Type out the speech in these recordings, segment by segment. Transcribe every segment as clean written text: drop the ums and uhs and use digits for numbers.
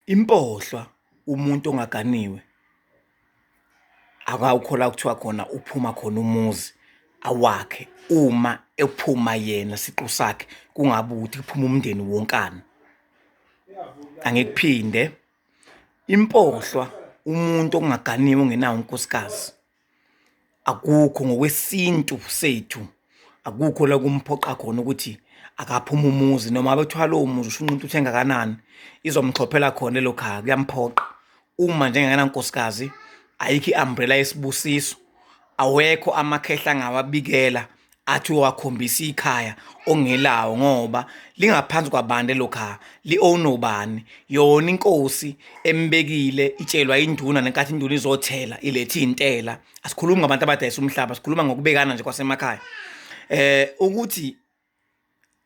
Impohlwa umuntu ongaganiwe akawukho la kuthiwa khona uphuma khona umuzi awakhe uma ephuma yena siqu sakhe kungabe ukuthi kuphuma umndeni wonkana. Angikuphinde, impohlwa umuntu ongaganiwe ongenawo unkosikazi. Akukho ngokwesintu sethu, akukho la kumphoqa khona ukuthi akaphume umuzi noma ngabe kuthiwa lowo muzi ushunqa intuthu engakanani, izomxhophela khona lelo khaya, kuyamphoqa. Uma nje engenankosikazi, ayikho i-umbrella yesibusiso, awekho amakhehla angawabikela athi uyowakhombisa ikhaya ongelawo ngoba lingaphansi kwabani lelo khaya, li-own-wa ubani. Yona inkosi embekile itshelwa induna nenkathi induna izothela ilethe iy'ntela. Asikhulumi ngabantu abadayisa umhlaba, sikhuluma ngokubekana nje kwasemakhaya. Ukuthi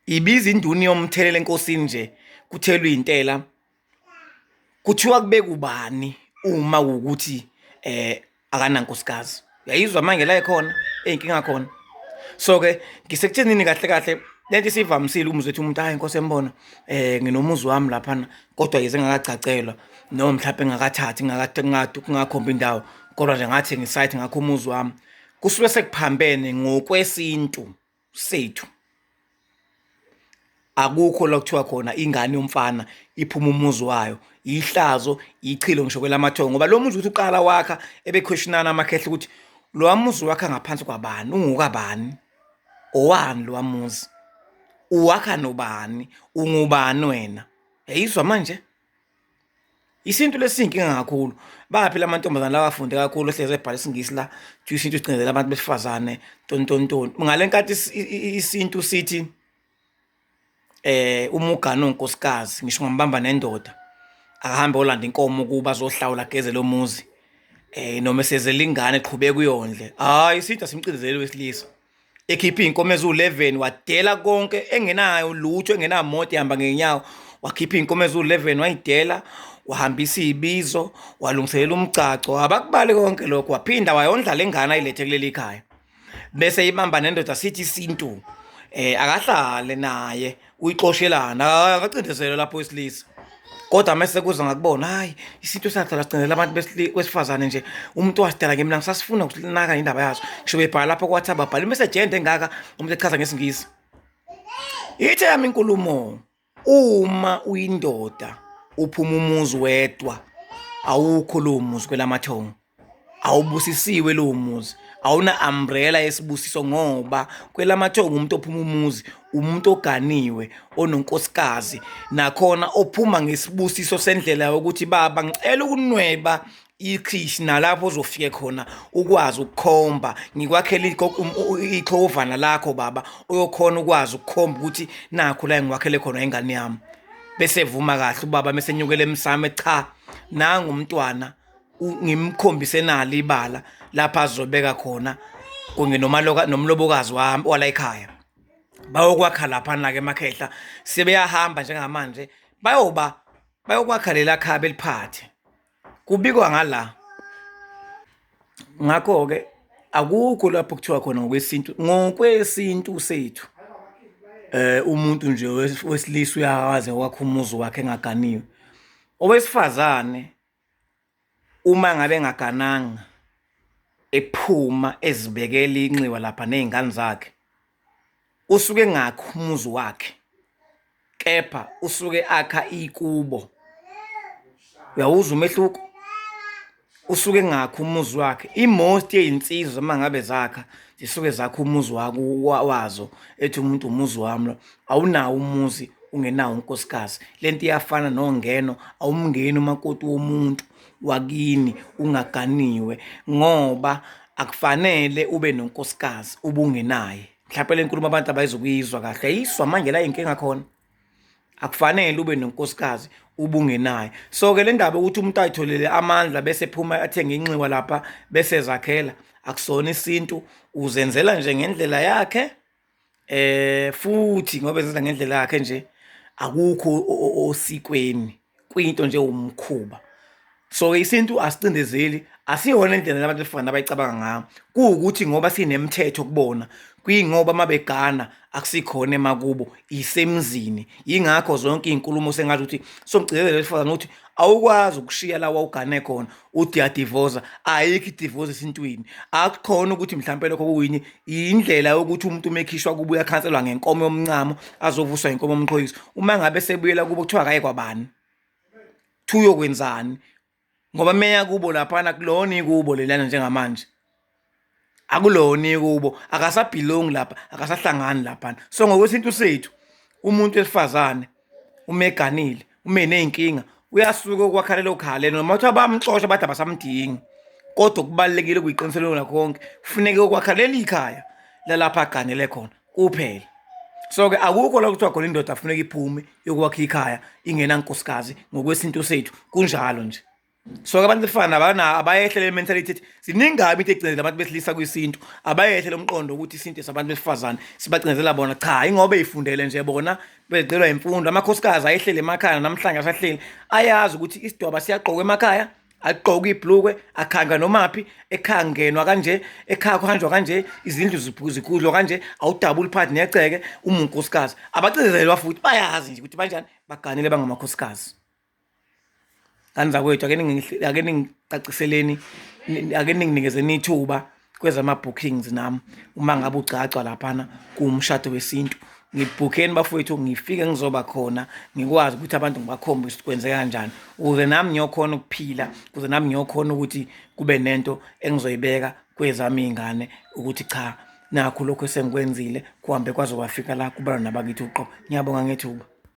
ibiza induna iyomthelela enkosini nje kuthelwe iy'ntela kuthiwa kubeka ubani uma wukuthi akanankosikazi. Uyayizwa manje la ekhona eyinkinga khona. So-ke ngisekuthenini kahle kahle le nto isivamisile umuzwa ethi umuntu hhayi inkosi embono nginomuzi wami laphana kodwa yize engakacacelwa noma mhlawumpe engakathathi kungakhombi indawo kodwa nje ngathi ngisayithi ngakho umuzi wami. Kusuke sekuphambene ngokwesintu sethu. Akukho la kuthiwa khona ingane yomfana iphuma umuzi wayo, ihlazo, ichilo ngisho kwelamathongo ngoba lo muzi ukuthi uqala wakha ebekhweshinana amakhehla ukuthi lowa muzi wakha ngaphansi kwabani, ungukabani, owani lowa muzi, uwakha nobani, ungubani wena? Yayizwa manje? Isintu lesi siyinkinga kakhulu. Baphi la mantombazane lawa afunde kakhulu ehlezi ebhala isiNgisi la, kuthiwa isintu sicindezela abantu besifazane, tontontoni. Ngale nkathi isintu sithi uma ugane unkosikazi ngisho ungambamba nendoda akahambe olanda inkomo ukuba azohlawula ageze lo muzi noma esezele ingane qhubeka uyondle. Hhayi, isintu asimcindezeli owesilisa. Ekhiphe iy'nkomo eziwu-11 wadela konke engenayo lutho engenamoto ehamba ngey'nyawo wakhipha iy'nkomo eziwu-11 wayidela wahambisa iy'bizo walungiselela umgcagco abakubali konke lokho waphinda wayondla le ngane ayilethe kuleli khaya bese ibamba nendoda sithi isintu akahlale naye uyixoshelana akacindezelwe lapho wesilisa kodwa mese kuza ngakubona hayi isintu sadala sicindezela abantu besifazane nje umuntu wasidala ngemina ngisasifuna ukusinaka indaba yaso ngisho bebhala lapho kwa-WhatsApp babhala imeseji ende engaka umuntu echaza ngesiNgisi. Ithe yami inkulumo uma uyindoda uphuma umuzi wedwa awukho lowo muzi kwelamathongo. Awubusisiwe lowo muzi, awuna umbrella yesibusiso ngoba kwelamathongo umuntu ophuma umuzi umuntu oganiwe ononkosikazi nakhona ophuma ngesibusiso sendlela yokuthi baba ngicela ukunweba ikhishi nalapho ozofike khona ukwazi ukukhomba ngikwakhela ixhovana lakho baba uyokhona ukwazi ukukhomba ukuthi nakhu la engiwakhele khona ingane yami bese evuma kahle ubaba mese enyukela emsamo cha nangu umntwana ngimkhombise nalo ibala lapha azobeka khona kunye nomaloka nomlobokazi wami wala ekhaya bayokwakha laphana-ke emakhehla sebeyahamba njengamanje bayoba bayokwakha lela khaya beliphathe kubikwa ngala ngakho-ke akukho lapho kuthiwa khona ngokwesintu ngokwesintu sethu umuntu nje wesilisa uyakwazi ukwakha umuzi wakhe engaganiwe owesifazane Uma ngabe engagananga ephuma ezibekela inxiwa lapha ney'ngane zakhe, usuke engakhi umuzi wakhe, kepha usuke akha ikubo. Uyawuzwa umehluko? Usuke engakhi umuzi wakhe. I-most yey'nsizwa uma ngabe zakha zisuke zakha umuzi wazo, ethi umuntu umuzi wami lo. Awunawo umuzi ungenawo unkosikazi. Le nto iyafana nongeno, awumngeni umakoti womuntu wakini ungaganiwe ngoba akufanele ube nonkosikazi ubungenaye. Mhlawumpe le nkulumo abantu abayizukuyizwa kahle, yayiswa manje la inkinga khona. Akufanele ube nonkosikazi ubungenaye. So-ke le ndaba yokuthi umuntu ayitholele amandla bese ephuma athenge inxiwa lapha bese ezakhela, akusona isintu, uzenzela nje ngendlela yakhe. Futhi ngoba ezenza ngendlela yakhe nje akukho osikweni, kuyinto nje ewumkhuba. So isintu asicindezeli, asiyona indlela labantu besifazane abayicabanga ngayo. Kuwukuthi ngoba sinemithetho kubona, kuyingoba uma begana akusikhona emakubo, isemzini. Yingakho zonke iy'nkulumo sengathi ukuthi somgcizelela wesifazane ukuthi awukwazi ukushiya la wawugane khona uthi uyadivoza. Ayikho idivozi esintwini, akukhona ukuthi mhlampe lokho kuyini indlela yokuthi umuntu uma ekhishwa kubo uyakhanselwa ngenkomo yomncamo azovuswa inkomo yomqhoyiso. Uma ngabe sebuyela kubo kuthiwa akaye kwabani, kuthiwa uyokwenzani, ngoba meya kubo laphana kulona ikubo lelana njengamanje akulona ikubo, akasabhilongi lapha, akasahlangani laphana. So ngokwesintu sethu umuntu wesifazane uma eganile, uma eney'nkinga, uyasuka okwakhalela okhalele, noma kuthiwa bamxosha bathi abasamdingi, kodwa okubalulekile kuyiqiniselo nakho konke kufuneke ukwakhalela ikhaya lalapha aganele khona kuphela. So-ke akukho la kuthiwa khona indoda afuneka iphume yokwakha ikhaya ingenankosikazi ngokwesintu sethu, kunjalo nje. So-ke abantu besifazane abana abayehle le mentality ethi ziningi kabi into egcinezela abantu besilisa kwisintu, abayehle lo mqondo ukuthi isintu sabantu besifazane sibacindezela bona. Cha, ingoba beyifundele nje bona, becelwa imfundo. Amakhosikazi ayehleli emakhaya namhlanje asahleli, ayazi ukuthi isidwaba siyagqokwa emakhaya, agqoke ibhlukwe, akhanjwa nomaphi ekhaya, ngenwa kanje ekhaya, kuhanjwa kanje, izindlu zikudlwa kanje, awudabuli phakathi negceke uma unkosikazi. Abacindezelwa futhi bayazi nje ukuthi banjani, baganile bangamakhosikazi. Ngane zakwethu, ake ningicaciseleni, ake ninginikezeni ithuba kwezama-bookings nami uma ngabe ugcagcwa laphana kuwumshado wesintu, ngibhukheni bafowethu, ngifike ngizoba khona, ngikwazi ukuthi abantu ngibakhombe ukuthi kwenzeka kanjani, ukuze nami ngiyokhona ukuphila, ukuze nami ngiyokhona ukuthi kube nento engizoyibeka kwezami iy'ngane ukuthi cha, nakhu lokhu esengikwenzile kuhambe kwaze kwafika la kubalwa nabakithi uqobo. Ngiyabonga ngethuba.